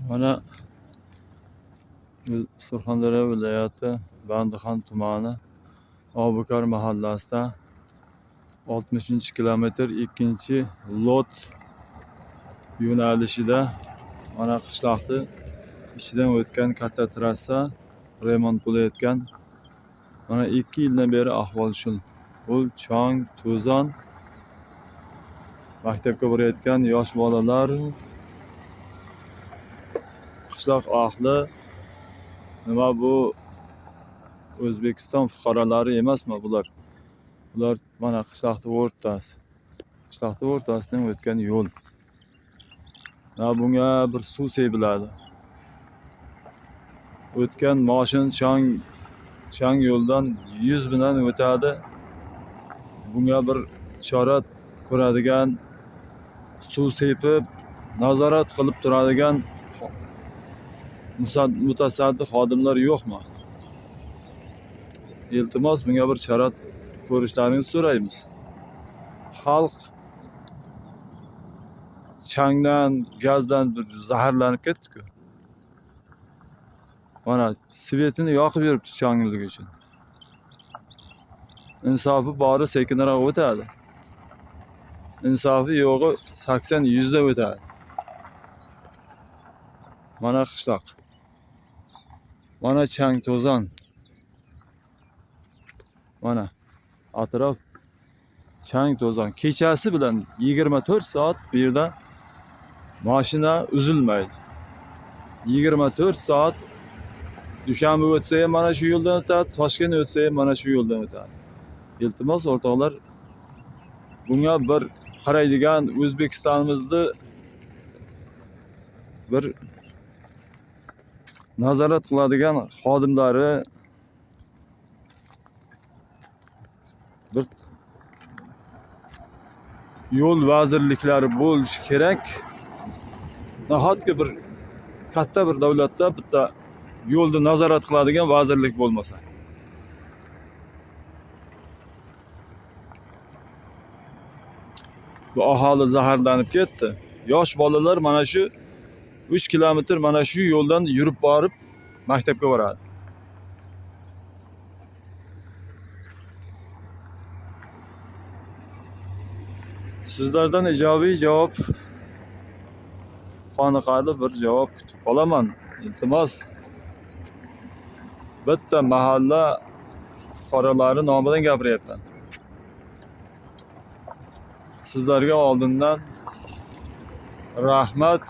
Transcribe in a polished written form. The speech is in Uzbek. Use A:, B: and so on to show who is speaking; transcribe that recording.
A: Mana Surxondaryo viloyati Bandixon tumani Obukor mahallasida 60-kilometr 2 lot yo'nalishida mana qishloqni ichidan o'tgan katta trassa remont bo'layotgan. Mana 2 yildan beri ahvol shu. Bu chang, to'zon, maktabga borayotgan yosh bolalar, qishloq ahli, nima bu O'zbekiston fuqarolari emasmi bular? Bular mana qishloqning o'rtasi. Qishloqning o'rtasidan o'tgan yo'l. Na bunga bir suv sepiladi. O'tgan moshin chang yo'ldan 100 bilan o'tadi. Bunga bir chora ko'radigan, suv sepib, nazorat qilib turadigan mutasaddi xodimlar yo'qmi? Iltimos, bunga bir chora ko'rishlaringizni so'raymiz. Xalq changdan, gazdan bir zaharlanib ketdi-ku. Mana svetini yoqib yuribdi changligi uchun. Insofi bori sekinroq o'tadi. Insofi yo'g'i 80-100 da o'tadi. Mana qishloq. Mana chang to'zon. Mana atrof chang to'zon. Kechasi bilan 24 soat bu yerda mashina uzilmaydi. 24 soat Dushanbe o'tsa ham mana shu yo'ldan o'tadi, Toshkent o'tsa ham mana shu yo'ldan o'tadi. Iltimos o'rtoqlar, bunga bir qaraydigan O'zbekistonimizni bir nazorat qiladigan xodimlari, bir yo'l vazirliklari bo'lishi kerak. Nahotki bir katta bir davlatda bitta yo'lni nazorat qiladigan vazirlik bo'lmasa. Bu aholi zaharlanib ketdi. Yosh bolalar mana shu 3 kilometr mana shu yo'ldan yurib borib maktabga boradi. Sizlardan ijobiy javob, qoniqarli bir javob kutib qolaman. Iltimos, bitta mahalla fuqarolari nomidan gapiryapman. Sizlarga oldindan rahmat.